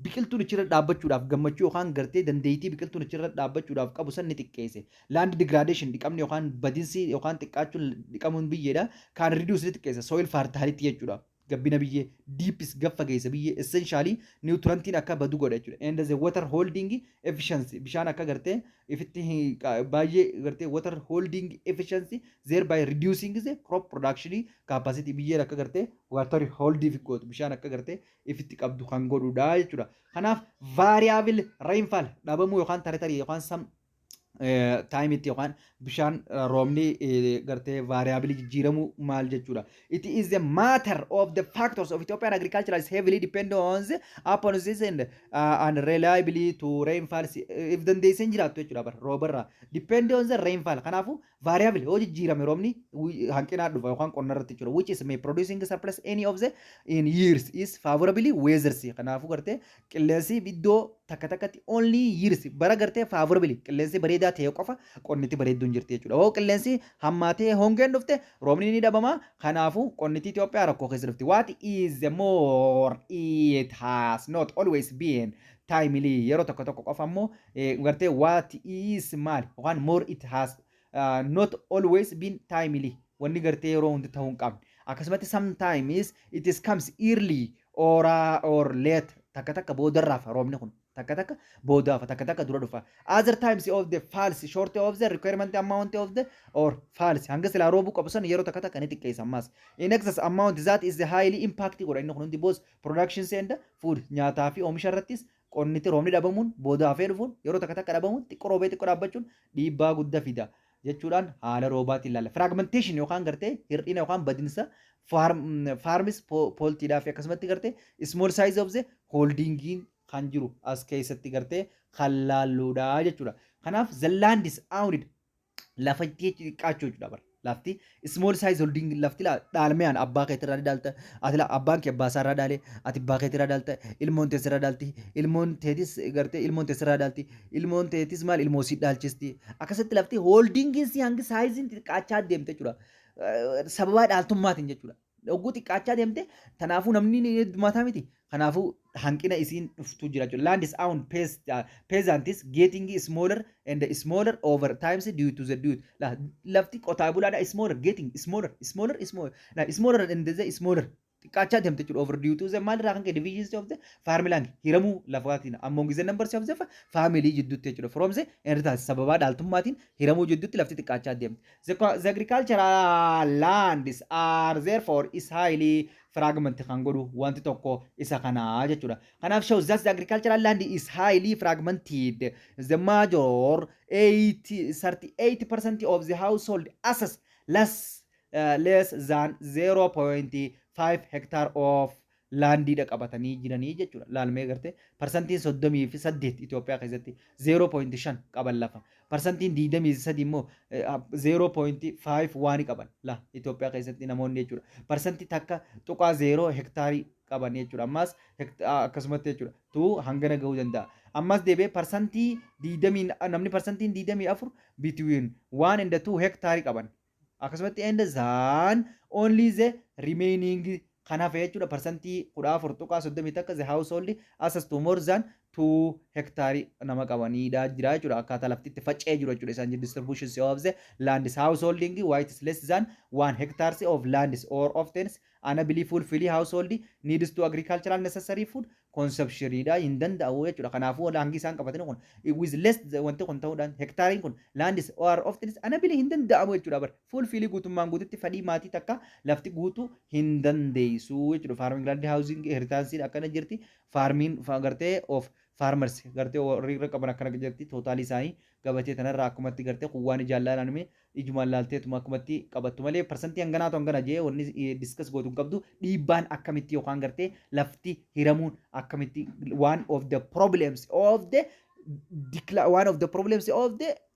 biqiltuun achirra dhaabbachuudhaaf gammachuu yookaan gartee dandeettii biqiltuun achirra dhaabbachuudhaaf qabu san ni xiqqeesse. Land degradation, dhiqamni yookaan badinsi yookaan xiqqaachuun dhiqamuun biyyeedha. Kan reduce ni xiqqeesse. Soil fertility jechuudha. Gabbina biyyee deepens, gaffageessa biyyee, essentially nutrientiin akka badu godha jechuudha. And the water holding efficiency, bishaan akka gartee ifitti baay'ee gartee water holding efficiency, thereby reducing the crop production capacity. Biyyeen akka gartee water holding gootu, bishaan akka gartee ifitti qabdu kan godhudha jechuudha. Kanaaf variable rainfall dhabamuu yookaan tarii yookaan some timeitti yookaan bishaan roobni gartee variable jijjiiramuu maal jechuudha. It is a matter of the factors of Ethiopian agriculture is heavily depend on the upon this and reliably to rainfall. If dandeessee hin jiraattu jechuudha bara roobarraa depend on the rainfall. Kanaafuu variable yoo jijjiirame roobni hanqinaa dhufa yookaan qonna irratti jechuudha. Which is may producing surplus any of the in years is favorably weathers. Kanaafuu gartee qilleensi iddoo takka takkatti only years bara gartee favorably qilleensi bareedaa ta'e qofa qonniti bareedduun jirti jechuudha. Hoo qilleensi hammaatee hongeen dhufte, roobni ni dhabama. Kanaafuu qonniti Itoophiyaa rakkoo keessa dhufti. What is the more, it has not always been timely. Yeroo tokko tokko qofa ammoo gartee what is maal yookaan more, it has not always been timely, wanni gartee yeroo hundi ta'uu hin qabne. Akkasumatti sometimes it is comes early or late, takka takka boodarraaf roobni kun takka takka boodaaf, takka takka dura dhufa. Other times of the falls short of the requirement amount of the or falls hanga silaa roobuu qabu san yeroo takka takka ni xiqqeessa. Ammas in excess amount that is the highly impact godha. Inni kun hundi both productions and food, nyaataa fi oomisha irrattis qonniti roobni dhabamuun, booda hafee dhufuun, yeroo takka takka dhabamuun, xiqqoo roobee xiqqoo dhaabbachuun dhiibbaa guddaa fida jechuudhaan haala roobaatiin ilaalla. Fragmentation yookaan gartee hir'ina yookaan badinsa farms plotiidhaa fi akkasumatti gartee small size of the holdingiin kan jiru as keessatti gartee kan laalluudha jechuudha. Kanaaf the land is owned, lafa xiqqaachuu jechuudha bara. Lafti small size holding, lafti dhaalmeyaan abbaa keetirraa ni dhaalta. Ati abbaan kee abbaa isaarraa dhaale, ati abbaa keetirraa dhaalta, ilmoon teessirraa dhaalti, ilmoon teetis gartee ilmoon teessirraa dhaalti, ilmoon teetis maal ilmoo sii dhaalchisti. Akkasitti lafti holdingiin si hangi sizeiin xiqqaachaa deemte jechuudha. Sababaa dhaaltummaatiin jechuudha. Hogguu xiqqaachaa deemte, kanaafuu namni ni heddummataa miti. Kanaafuu hanqina isiin dhuftu jira jechuudha. Land is owned peasants getting smaller and smaller over times due to the due. Lafti qotaa bulaadha smaller, getting smaller, smaller, smaller, smaller and the smaller xiqqaachaa deemte jechuudha. Over due to the maalirraa kan ka'e divisions of the farmland, hiramuu lafaatiin among the numbers of the family jidduutti jechuudha. From the inheritance, sababaa dhaaltummaatiin hiramuu jidduutti lafti xiqqaachaa deemte. The agricultural lands are therefore is highly fragment kan godhu wanti tokko isa kanaa jechuudha. Kanaaf shows that the agricultural land is highly fragmented. The major 80, 38% of the household assets less than 0.5 hectare of landiidha qabatanii jiranii jechuudha. Laalmee gartee parsantiin 38 Itoophiyaa keessatti 0.5 qaban lafa. Parsantiin 23 immoo 0.5 waan qaban la Itoophiyaa keessatti namoonni jechuudha. Parsantii 1.0 hektaarii qaban jechuudha. Ammas akkasumatti jechuudha. Tuu hangana gahuu danda'a. Ammas deebi'ee parsantii 20, namni parsantiin 24 between 1 and 2 hektaarii qaban. Akkasumatti and then only the remaining kan hafe jechuudha, parsantii 14.31 the household access to more than 2 hektaarii nama qabanidha jira jechuudha. Akkaataa lafti itti faca'ee jiru jechuudha isaan distribution of the land is householding white is less than 1 hectares of land or often unable fulfill household needs to agricultural necessary food consumptionidha hin danda'u jechuudha. Kanaafuu hangi isaan qabatanii kun with less wanti kun ta'uudhaan hektaariin kun land is or often unable hin danda'amu jechuudha bar fulfill guutummaan guututti fedhii maatii takka lafti guutuu hin dandeessu jechuudha. Farming land housing inheritance akkana jirti. Farmiin gartee of farmers gartee warri irra qaban akkana jirti. Totalii isaanii gabatee tanarraa akkumatti gartee kuwwaan ijaan ijumaan laalteetuma akkumatti qabattu malee parsantii hanganaatu hangana jee wanni discuss gootu hin qabdu. Dhiibbaan akkamitti yookaan gartee lafti hiramuun akkamitti one of the problems of the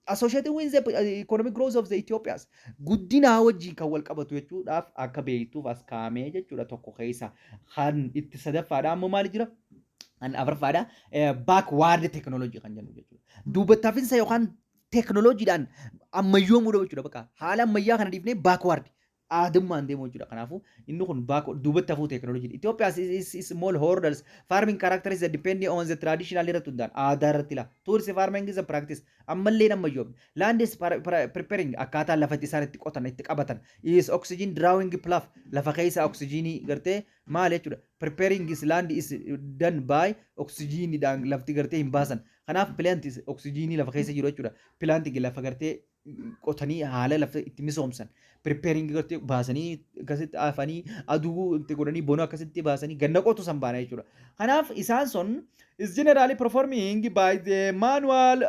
associated with the economic growth of the Ethiopias, guddina wajjin kan wal qabatu jechuudhaaf akka beektuuf as kaa'amee jechuudha. Tokko keessa kan itti sadaffaadha ammoo maali jira? Kan afuraffaadha backward technology kan jennu jechuudha. Duubattaafinsa yookaan teekinooloojiidhaan ammayyoomuudha jechuudha. Bakka haala ammayyaa kana dhiifnee backward Aadummaan deemu jechuudha. Kanaafuu inni kun back duubatti hafuu teekinooloojii. Itoophiyaa is small holders farming characteristics depending on the traditional irratti hundaan aadaa irratti la. Tillage farming is a practice. Ammallee nama yoomne. Land is preparing, akkaataa lafa isaan itti qotan, itti qabatan. Is oxygen drawing plough, lafa keessa oxygenii gartee maal jechuudha. Preparing is land is done by oxygeniidhaan lafti gartee hin baasan. Kanaaf plant is oxygenii lafa keessa jiru jechuudha. Planting lafa gartee qotanii haala lafa itti misoomsan. Preparing gartee baasanii akkasitti afanii aduu itti godhanii bona akkasitti baasanii ganna qotu san baana jechuudha. Kanaaf isaan sun is generally performing by the manual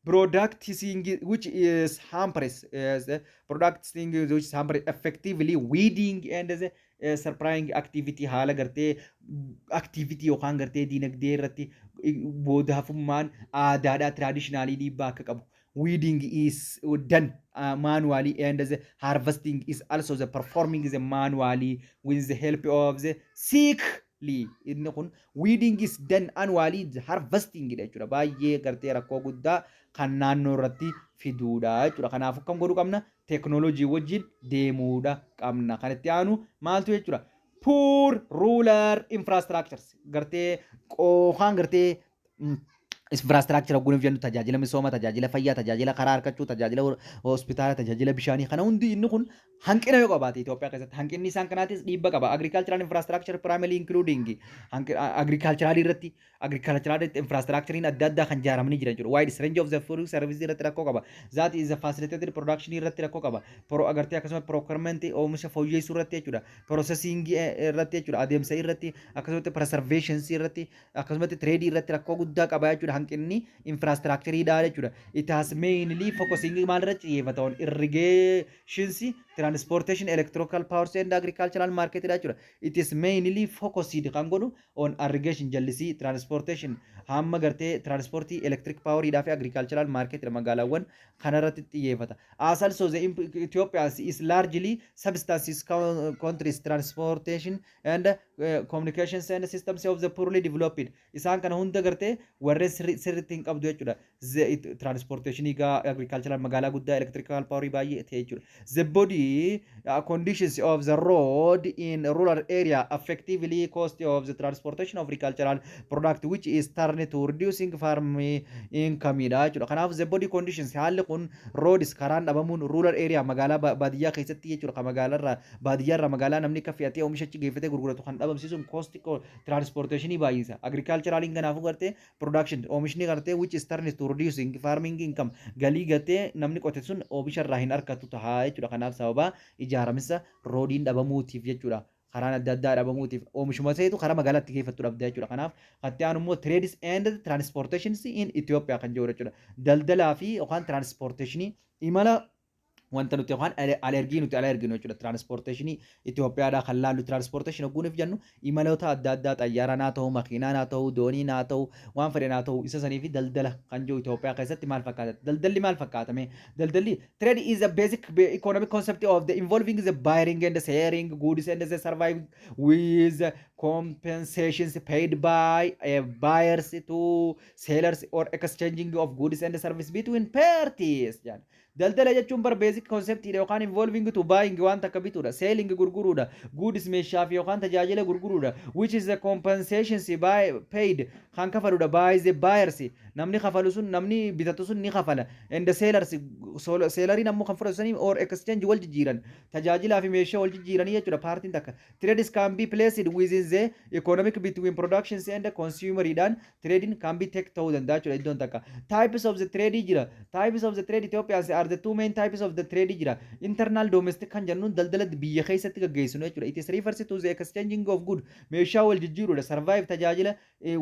producing which is hampers the producing which is hampers effectively weeding and the spraying activity. Haala gartee activity yookaan gartee diinagdee irratti booda hafummaan aadaadhaa traditionally dhiibbaa akka qabu. Weeding is done manually and the harvesting is also the performing the manually with the help of the sickle. Inni kun weeding is done annually, the harvesting dha jechuudha. Baay'ee gartee rakkoo guddaa kan naannoo irratti fiduudha jechuudha. Kanaafuu kam godhuu qabna? Teeknooloojii wajjin deemuudha qabna. Kan itti aanu maaltu jechuudha? Poor rural infrastructures gartee qookaan gartee infrastructure gunuuf jennu tajaajila misooma, tajaajila fayyaa, tajaajila karaa argachuu, tajaajila hospitaala, tajaajila bishaanii kana hundi inni kun hanqina yoo qabaate Itoophiyaa keessatti hanqinni isaan kanaatis dhiibba qaba. Agricultural infrastructure primarily including agricultural irratti, agricultural infrastructure adda addaa kan ijaaramanii jiran jiru. Wide range of the food service irratti rakkoo qaba. That is the facilitated production irratti rakkoo qaba. Pro agartee akkasuma procurement oomisha fooyyessuu irratti jechuudha. Processing irratti jechuudha. Adeemsa irratti, akkasumatti preservation irratti, akkasumatti trade irratti rakkoo guddaa qaba jechuudha. Hanqinni infrastructure dha jechuudha. It has mainly focusing maal irratti xiyyeeffata? On irrigations, transportation, electrical powers and agricultural market dha jechuudha. It is mainly focused kan godhu on irrigation, jallisii, transportation, hamma gartee transportii, electric power dhaa fi agricultural market magaalaawwan kanarratti xiyyeeffata. As also the Ethiopia is largely subsistence countries, transportation and communications and systems of the poorly developed. Isaan kana hunda gartee warreen sirriitti hin qabdu jechuudha. Transportation gaa agricultural magaalaa guddaa electrical power baay'ee ta'e jechuudha. The body conditions of the road in rural area effectively cost of the transportation of agricultural product, which is turned to reducing farm income dha jechuudha. Kanaaf the body conditions haalli kun roads karaan dhabamuun rural area magaalaa baadiyyaa keessatti jechuudha. Kan magaalaarraa baadiyyaarraa magaalaa namni akka fe'atee oomisha achi geeffatee gurguratu kan dhabamsiisuun cost transportationii baay'isa. Agriculturaliin kanaafuu gartee production oomishni gartee which is turned to reducing farming income, galii gartee namni qote sun oomisha irraa hin argatu tahaa jechuudha. Kanaaf sababa ijaaramisa roadiin dhabamuutiif jechuudha. Karaan adda addaa dhabamuutiif oomishuma ta'etu karaa magaalaatti geeffattu dhabda jechuudha. Kanaaf katti aanu immoo trades and transportations in Ethiopia kan jiru jechuudha. Daldalaa fi yookaan transportationii imala wanta nuti yookaan alergii nuti ala erginu jechuudha. Transportationii Itoophiyaadhaa kan laallu, transportation hogguuniif jennu imaloota adda addaa xayyaara naa ta'u, makiinaa naa ta'u, doonii naa ta'u, waan fedhe naa ta'u, isa sanii fi daldala kan jiru Itoophiyaa keessatti maal fakkaata? Daldalli maal fakkaatame? Daldalli, trade is a basic economic concept of the involving the buying and selling goods and the service with compensations paid by buyers to sellers or exchanging of goods and service between parties jedha. Daldala jechuun bar basic concept yookaan involving to buying waan takka bituudha, selling gurguruudha, goods meeshaa fi yookaan tajaajila gurguruudha, which is the compensations by paid kan kafaludha by the buyers, namni kafalu sun, namni bitatu sun ni kafala, and the sellers, selleriin ammoo kan fudhatu sanii or exchange wal jijjiiran tajaajilaa fi meeshaa wal jijjiiranii jechuudha paartiin takka. Trades can be placed within the economic between productions and the consumer dhaan trading can be take ta'uu danda'a jechuudha iddoon takka. Types of the trade jira. Types of the trade Ethiopians are the two main types of the trade jira. Internal domestic kan jennuun daldala biyya keessatti gaggeessinu jechuudha. It is refers to the exchanging of good, meeshaa wal jijjiiruudha, service tajaajila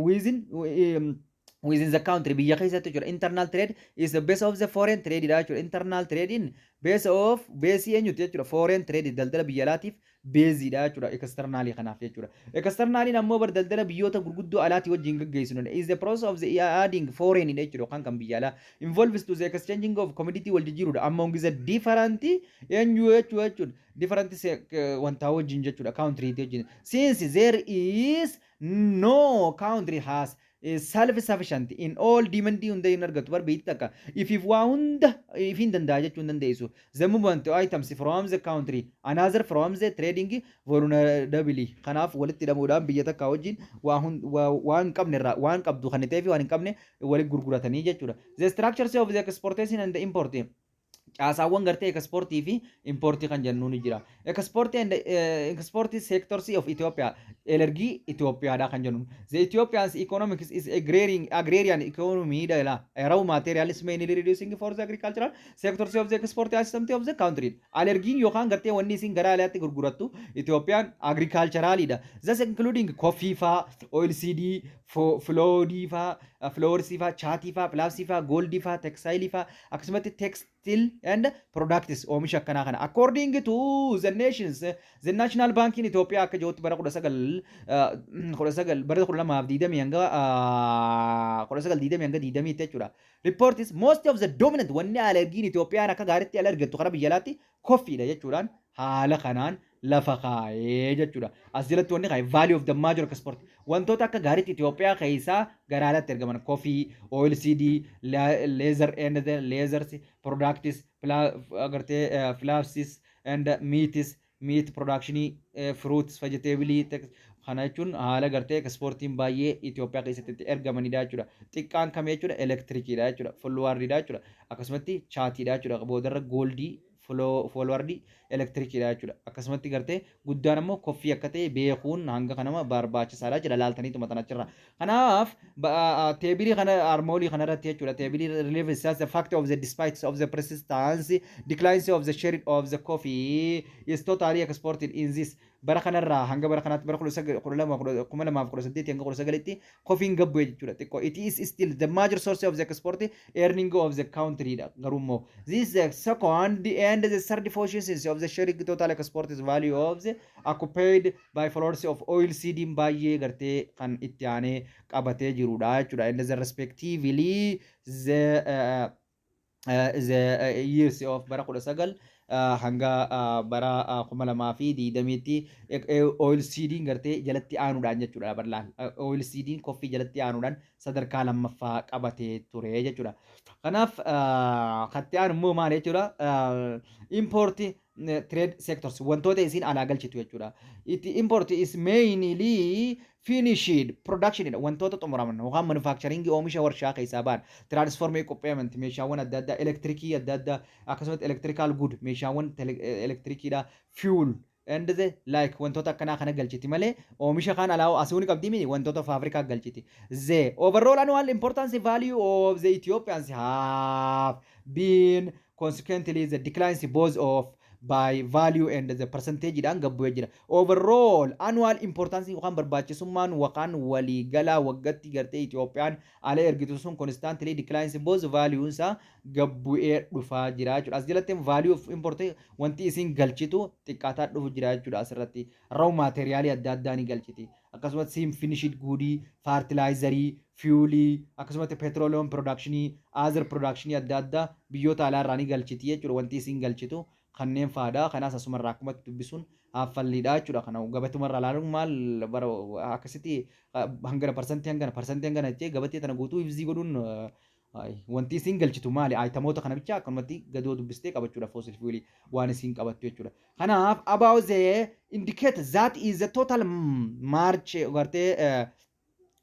within the country biyya keessatti jechuudha. Internal trade is the base of the foreign trade dha jechuudha. Internal trade in base of base eenyuti jechuudha? Foreign trade daldala biyya alaatiif baseiidha jechuudha. Externalii kanaaf jechuudha. Externaliin ammoo bar daldala biyyoota gurguddoo alaatii wajjin gaggeessinu is the process of the adding foreign dha jechuudha. Yookaan kan biyya alaa involves to the exchanging of commodity wal jijjiiruudha among the different eenyu jechuudha, different wantaa wajjin jechuudha, country wajjin, since there is no country has Self sufficient in all demand hunda hin argatu bar biyyi takka ifiif waa hunda ifin danda'a jechuu hin dandeessu. The movement items from the country another from the trading vulnerability. Kanaaf walitti hidhamuudhaan biyya takka wajjin waa waan hin qabne irraa waan qabdu kan ta'ee fi waan hin qabne walitti gurguratanii jechuudha. The structures of the exportation and the import, caasaawwan gartee ekspoortii fi impoortii kan jennu ni jira. Ekspoortii and ekspoortii sectors of Ethiopia, alergii Itoophiyaadha kan jennu. The Ethiopian's economics is agrarian economy dha. Raw material is mainly reducing for the agricultural sectors of the export system of the country. Alergiin yookaan gartee wanni isin gara alaatti gurgurattu Itoophiyaan agriculturalidha. Thus including coffee faa, oil seed, floodii faa, flowersii faa, chaatii faa, pulsesii faa, goldii faa, textile faa, akkasumatti textile and products oomisha akkanaa kana. According to the nations, the National Bank in Ethiopia akka jirutti bara 19 19 bara 2020 hanga 1920 hanga 20 jechuudha. Report is most of the dominant wanni alergiin Itoophiyaan akka gaariitti ala argattu karaa biyya alaatti coffeedha jechuudhaan haala kanaan lafa kaa'ee jechuudha. As jalatti wanni kaa'e value of the major export wantoota akka gaariitti Itoophiyaa keessaa gara alaatti ergaman coffee, oil seed, leather and the leathers products, agartee pulses and meats, meat production, fruits, vegetable. Kana jechuun haala gartee ekspoortiin baay'ee Itoophiyaa keessatti ergamanidha jechuudha. Xiqqaan kam jechuudha? Elektirikiidha jechuudha. Floweriidha jechuudha. Akkasumatti chaatiidha jechuudha. Boodarra goldii, flowerii, elektirikiidha jechuudha. Akkasumatti gartee guddaan immoo coffee akka ta'e beekuun hanga kanama barbaachisaadha jechuudha laaltanii tumatan achirra. Kanaaf tableii kana armoolii kanarratti jechuudha. Tableii relevance the fact of the despite of the persistence declines of the share of the coffee is totally exported in this bara kanarraa hanga bara kanaatti bara 2018 hanga 19tti coffeen gabbu'e jechuudha xiqqoo. It is still the major source of the export earning of the country dha. Garuu immoo this is the second and the third positions of the sharing total export is value of the occupied by followers of oil seeding baay'ee gartee kan itti aanee qabatee jirudha jechuudha. And the respectively the years of bara 19 hanga bara 2020tti oil seediin gartee jalatti aanuudhaan jechuudha bal'aan. Oil seediin coffee jalatti aanuudhaan sadarkaa lammaffaa qabatee ture jechuudha. Kanaaf katti aanu immoo maal jechuudha? Import trade sectors, wantoota isiin alaa galchitu jechuudha. It import is mainly finished production dha, wantoota xumuraman yookaan manufacturing oomisha warshaa keessaa ba'an, transform equipment meeshaawwan adda addaa, elektirikii adda addaa, akkasumas electrical good meeshaawwan elektirikiidha, fuel and the like wantoota akkanaa kana galchiti malee oomisha kaan alaa asii ni qabdi miti, wantoota faafrikaa galchiti. The overall annual importance value of the Ethiopians have been consequently the declines both of by value and the percentage dhaan gabbu'ee jira. Overall annual importance yookaan barbaachisummaan yookaan waliigalaa waggatti gartee Itoophiyaan ala ergitu sun constantly declines both value isaa gabbu'ee dhufaa jira jechuudha. As jalatti value of import wanti isin galchitu xiqqaataa dhufu jira jechuudha asirratti. Raw materialii adda addaa ni galchiti. Akkasumas semi finished goodii, fertilizerii, fuelii, akkasumas petroleum productionii, other productionii adda addaa biyyoota alaa irraa ni galchiti jechuudha. Wanti isin galchitu kanneen fa'aadha. Kanaas asumarraa akkumatti dubbisuun haffalliidha jechuudha. Kana gabateemarraa ilaaluun maal bara akkasitti hangana parsantii hangana parsantii hangana jechee gabatee tana guutuu ibsii godhuun wanti isin galchitu maali? Itemoota kana bicha akkanumatti gadoo dubbistee qabachuudha fossil fuelii waan isin qabattu jechuudha. Kanaaf about the indicate that is the total march gartee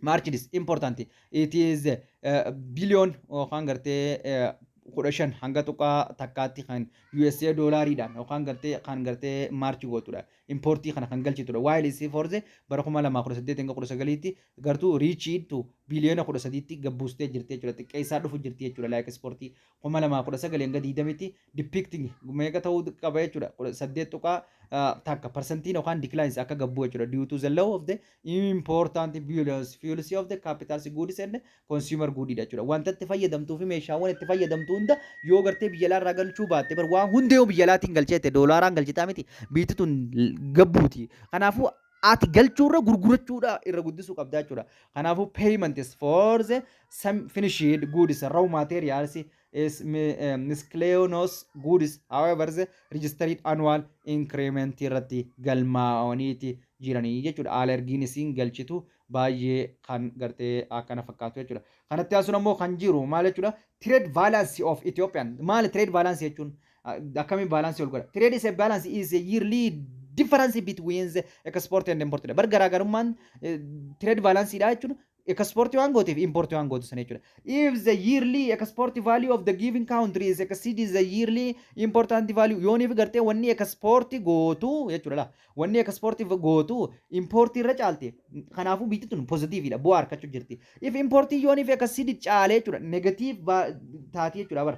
march is important. It is billion yookaan gartee 15.1tti kan USA doolaariidhaan yookaan gartee kan gartee march gootudha. Importii kana kan galchitudha. While is for the bara 2018 hanga 19tti gartuu reachiitu biliyoona 13tti gabbuustee jirti jechuudha. Xiqqeessaa dhufu jirti jechuudha. Like exportii 2019 hanga 20tti depicting meeqa ta'uu qaba jechuudha. 8.1 parsantiin yookaan declines akka gabbuu jechuudha. Due to the low of the important billions fuels of the capitals goods and consumer good jechuudha. Wanta itti fayyadamtuu fi meeshaawwan itti fayyadamtu hunda yoo gartee biyya alaarraa galchuu baatte bar waan hunda yoo biyya alaatiin galcheette doolaaraan galchitaa miti biitti tun gabbuuti. Kanaafuu ati galchuurra gurgurachuudha irra guddisuu qabda jechuudha. Kanaafuu payment is for the some finished goods, raw materials is miscellaneous goods, however, the registered annual increment irratti galmaa'aniiti jiranii jechuudha. Haala ergiin isiin galchitu baay'ee kan gartee akkana fakkaatu jechuudha. Kanatti aansuun ammoo kan jiru maal jechuudha? Trade balance of Ethiopian. Maali trade balance jechuun? Akkamiin balance ol godha? Trade is a balance is a yearly difference between the export and import. Bar garaagarummaan trade balance dha jechuun export waan gooteef import waan gootu sana jechuudha. If the yearly export value of the given country is exceeds the yearly important value, yooniif gartee wanni export gootu jechuudha la. Wanni export gootu import irra caalte, kanaafuu biyyi tun positive dha, bu'aa argachuu jirti. If import yooniif exceed caale jechuudha, negative taati jechuudha. Bar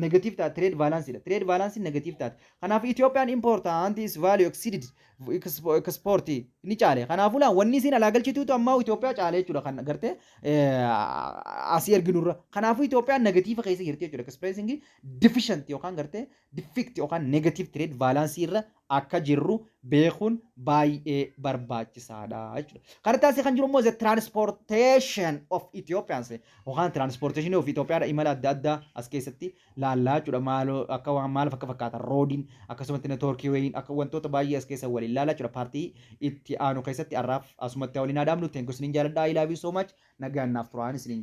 negative taati, trade balance dha. Trade balance negative taati. Kanaaf Itoophiyaan important is value exceeded export ni caale. Kanaafuu laa wanni isin alaa galchituutu ammaa Itoophiyaa caale jechuudha kan gartee asii erginurra. Kanaafuu Itoophiyaan negative keessa jirti jechuudha. Expressing deficient yookaan gartee deficit yookaan negative trade balance irra akka jirru beekuun baay'ee barbaachisaadha jechuudha. Kana taasise kan jiru immoo the transportation of Ethiopians yookaan transportation of Itoophiyaadha, imala adda addaa as keessatti laallaa jechuudha. Maaloo akka waan maal akka fakkaatan roadiin, akkasumatti networkii wayiin akka wantoota baay'ee as keessa waliin laallaa jechuudha. Partii itti aanu keessatti har'aaf asumatti waliin adaamnu. Thank you, isiniin jaaladha. I love you so much. Nagaan naaf turaan isiniin.